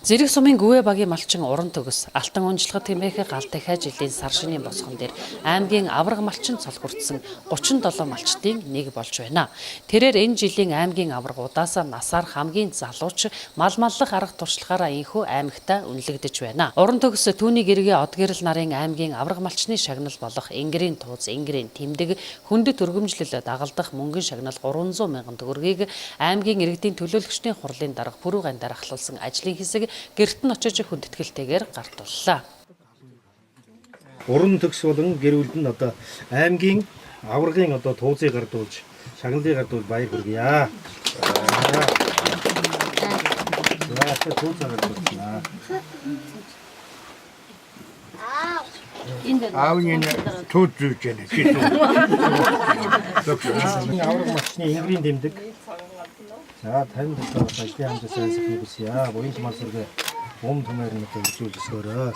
Зэрэг сумын гүвэ багийн малчин Уран төгс Алтан унжлахад тэмээх гал дахиа жилийн сар шинийн босгон дээр аймгийн авраг малчин цол хүртсэн 37 малчдын нэг болж байна. Тэрээр энэ жилийн аймгийн аврагуудаас насаар хамгийн залууч мал маллах арга туршлагаараа энхүү аймагтаа үнэлэгдэж байна. Уран төгс түүний гэргээ Одгэрэл нарын аймгийн авраг малчны шагнал болох Энгэрийн тууз, Энгэрийн тэмдэг, хүндэт өргөмжлөл дагалдах мөнгөн шагнал 300 мянган төгрөгийг аймгийн иргэдийн төлөөлөгчдийн хурлын дарга Пүрүү гандаар ахлуулсан ажлын хэсэг гэрт нь очиж хүндэтгэлтэйгээр гардууллаа. Уран төгс болон гэр бүлд нь одоо аймгийн аваргын одоо туузыг гардуулж, шагналыг гардуул баяр хүргье. За, туузаа гардуулна. Аавны тууд зүүж байна. Чи туу. Авраг малчны Энгэрийн тэмдэг. За, танд одоо бас ажлын хамт сайн сайхныг хүсье. Буян мал сүргээ ум түмээр нь одоо үржүүлж өсгөөрэй.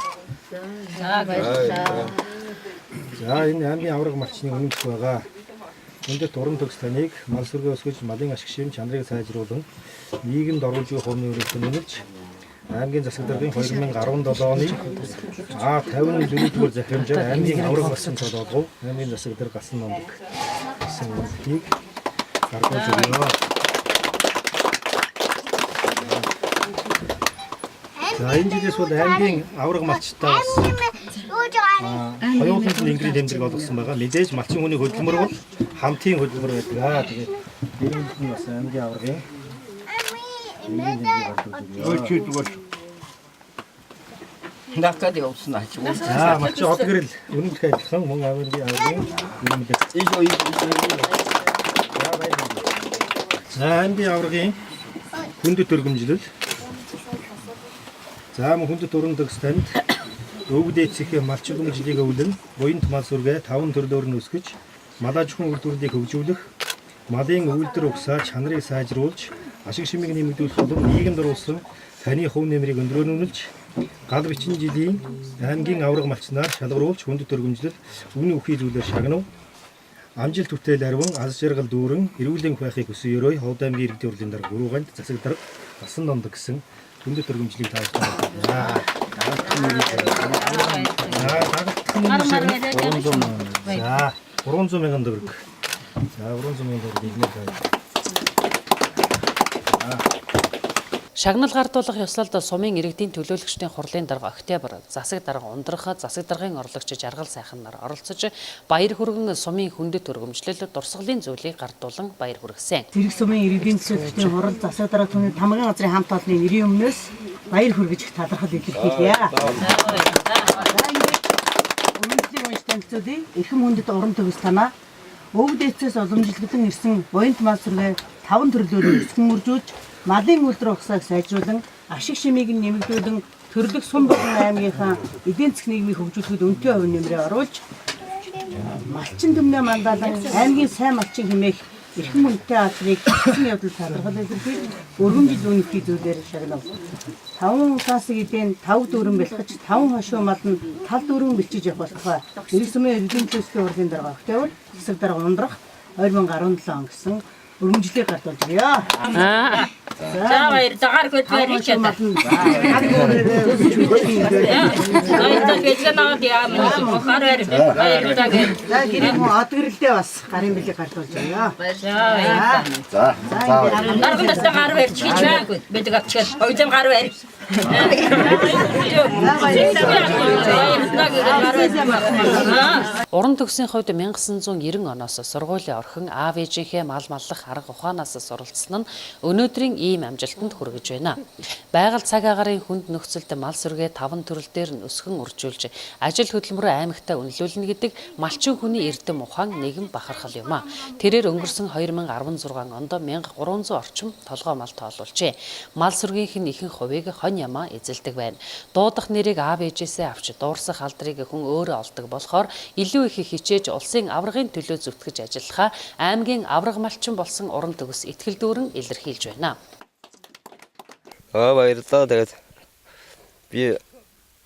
За, баярлалаа. За, энэ аймгийн авраг малчны үнэмших байгаа. Хүндэт уран төгс таныг мал сүргээ өсгөж, малын ашиг шим чанарыг сайжруулан нийгэмд оруулж буй хувь нэмрийг үнэлж аймгийн засаг даргын 2017 оны А54 дугаар захирамжаар аймгийн авраг болсон цол олгов. Аймгийн засаг дарга Гасан номдог гэсэн үнэлтийг гардуулж өгье. За, энэ жилээс бол аймгийн авраг малчтай бас хоёуланд нь Энгэрийн тэмдэг олгосон байгаа. Мэдээж малчин хүний хөдөлмөр бол хамтын хөдөлмөр байдаг аа. Тэгээд гэр бүлд нь бас аймгийн аврагын Энгэрийн тэмдгийг гардуулж өгье. Ой чи зүгээр. Надад явсан аач. За, малчин од гэрэл үнэмлэх адилхан мөн аймгийн аврагын үнэмлэх. Ийш ийш. За, баярлалаа. За, аймгийн аврагын хүндэт өргөмжлөл. За, мөн хүндэт уран төгс танд өвөг дээдсийнхээ малчин жилийг өвлөн буянт мал сүргээ таван төрлөөр нь өсгөж малаа жухам үйлдвэрлэлийг хөгжүүлэх, малын үйлдвэр угсаа чанарыг сайжруулж, ашиг шимийг нэмэгдүүлэх болон нийгэмд оруулсан таны хувь нэмрийг өндрөөр үнэлж гал бичин жилийн аймгийн авраг малчнаар шалгаруулж хүндэт өргөмжлөл үнэн үхий зүйлээр шагнав. Амжилт бүтээл ариван аз жаргал дүүрэн эрүүл энх байхыг хүсэн ерөөе Ховд аймгийн иргэдийн хурлын дарга Гүрүүганд засаг дарга Гасан номдог гэсэн хүндэт өргөмжлөлийг тааж байна. За, дагалдах нь 300 мянган. За, 300 мянган төгрөг. За, 300 мянган төгрөг игнэр байна. Шагнал гардуулах ёслолд сумын иргэдийн төлөөлөгчдийн хурлын дарга Октябрь, засаг дарга Ундрах, засаг даргын орлогч Жаргал сайхан нар оролцож баяр хүргэн сумын хүндэт өргөмжлөл дурсгалын зүйлийг гардуулан баяр хүргэсэн. Зэрэг сумын иргэдийн төлөөлөгчдийн хурал засаг дарга түүний тамгын газрын хамт олонны нэрийн өмнөөс баяр хүргэж их талархал илэрхийлье. За, ингээд өмнөдлийн унш танилцуулъя. Эрхэм хүндэт уран төгс танаа өвд эцэс уламжлэгдэн ирсэн буянт мал сүргээ таван төрлөөр өсгөн үржүүлж малын үйлдвэр угсааг сайжруулан ашиг шимийг нь нэмэгдүүлэн төрлөх сум болон аймгийнхаа эдийн засгийн нийгмийг хөгжүүлэхэд үнэтэй хувь нэмрээ оруулж малчин төмнөө мандаалан аймгийн сайн малчин хэмээх эрхэм хүндтэй алдрыг хэсэг явдал талархал илэрхийлж өргөмжил үнэхий зүйлээр шагнав. Таван усаасыг эдэн тав дүүрэн бэлхэж таван хошуу мал нь тал дүүрэн бэлчиж явах болтугай. Ирэх сумын иргэдийн төлөөллийн хурлын дарга Октябрь, засаг дарга Ундрах 2017 он гэсэн өргөмжлийг гардуулж өгье. За, баяр дагаар гол Таван баяр хошуу чад. мал нь тал дүүрээрээ өсөж Баяр бэлгэ наваад яа мөн гар баяр баяр даа гэ. За, гэрээ хүн од гэрэлдээ бас гарын бэлэг гардуулж өгье. За, баяр. За. За. Дарган настай гар барь чиж байгаагүй. Бэлэг авчихад хоёулаа гар барь. Уран төгсийн хувьд 1990 оноос сургуулийн орхин аав ээжийнхээ мал маллах арга ухаанаас суралцсан нь өнөөдрийн ийм амжилтанд хүргэж байна. Байгаль цаг агаарын хүнд нөхцөлд мал сүргээ таван төрөл дээр нь өсгөн үржүүлж ажил хөдөлмөрөө аймагтаа үнэлүүлнэ гэдэг малчин хүний эрдэм ухаан нэгэн бахархал юм а. Тэрээр өнгөрсөн 2016 онд 1300 орчим толгой мал тоолуулжээ. Мал сүргийнх нь ихэнх хувийг хонь ямаа эзэлдэг байна. Дуудах нэрийг аав ээжээсээ авч дуурсах алдрыг хүн өөрөө олдог болохоор илүү их хичээж улсын аваргын төлөө зүтгэж ажиллахаа аймгийн аварга малчин болсон уран төгс итгэл дүүрэн илэрхийлж байна. Аа, баярлалаа. Тэгээд би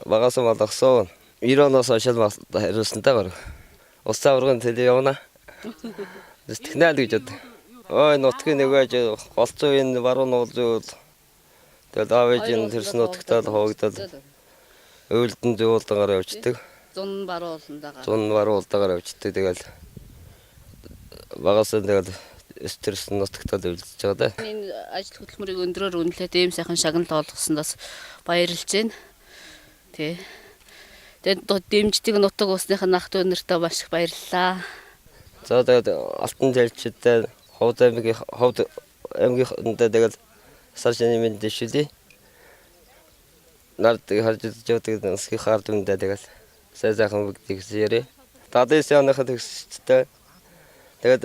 багаас малгасан. 90 оноос хойш хариуцсантай баг. Улсын аваргын төлөө явна. Тэтгэнэ л гэж бод. Ой, нутгийн нөгөө голцоо энэ баруун нуулын бол Тэгэл аав ээж нь тэрс нутагтаа л хуваагдаад уйлдан зуулдангаар явждаг. Зун баруун ууландагаар. Зун баруун уулдаагаар явждаг. Тэгэл багасаа тэгэл тэрс нутагтаа л уйлдж байгаа да. Энэ ажил хөдөлмөрийг өндрөөр үнэлээд ийм сайхан шагнал олгосондоос баярлж байна. Тэ. Тэгээд дэмждэг нутаг усных нь ах дүү нартай маш их баярлалаа. За тэгээд Алтан зайлчтай Ховд аймгийн Ховд аймгийнхандаа тэгэл сар шинэ мэнд дэвшүүлье. Нард харж үзэж явдаг насгийн хаар дүндээ тэгэл сайн сайхан бүгдийг хийрээ. 79 оныхоо төгсчтэй. Тэгээд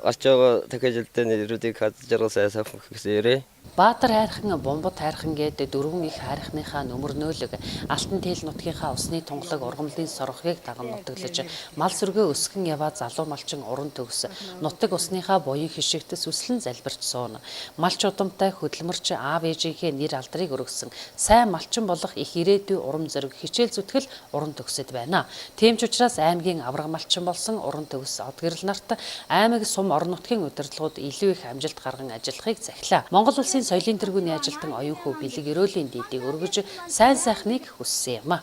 гарч байгаа дахиад жилдээ нэрүүдийг хад жаргал сайн сайхан хийрээ. Баатар хайрхан, Бумбат хайрхан гээд дөрвөн их хайрхныхаа нөмөрнөөлөг Алтан тэл нутгийнхаа усны тунгалаг ургамлын соргохыг даган нутаглаж мал сүргээ өсгөн яваа залуу малчин уран төгс нутаг усныхаа буян хишигт сүслэн залбирч сууна. Малч удамтай хөдөлмөрч аав ээжийнхээ нэр алдрыг өргөсөн сайн малчин болох их ирээдүй урам зориг хичээл зүтгэл уран төгсөд байна. Тийм ч учраас аймгийн авраг малчин болсон уран төгс Одгэрэл нарт аймаг сум орон нутгийн удирдлагууд илүү их амжилт гарган ажиллахыг захилаа. Монгол улсын соёлын тэргүүний ажилтан оюун хүү бэлэг өрөөлийн дидийг өргөж сайн сайхныг хүссэн юм а.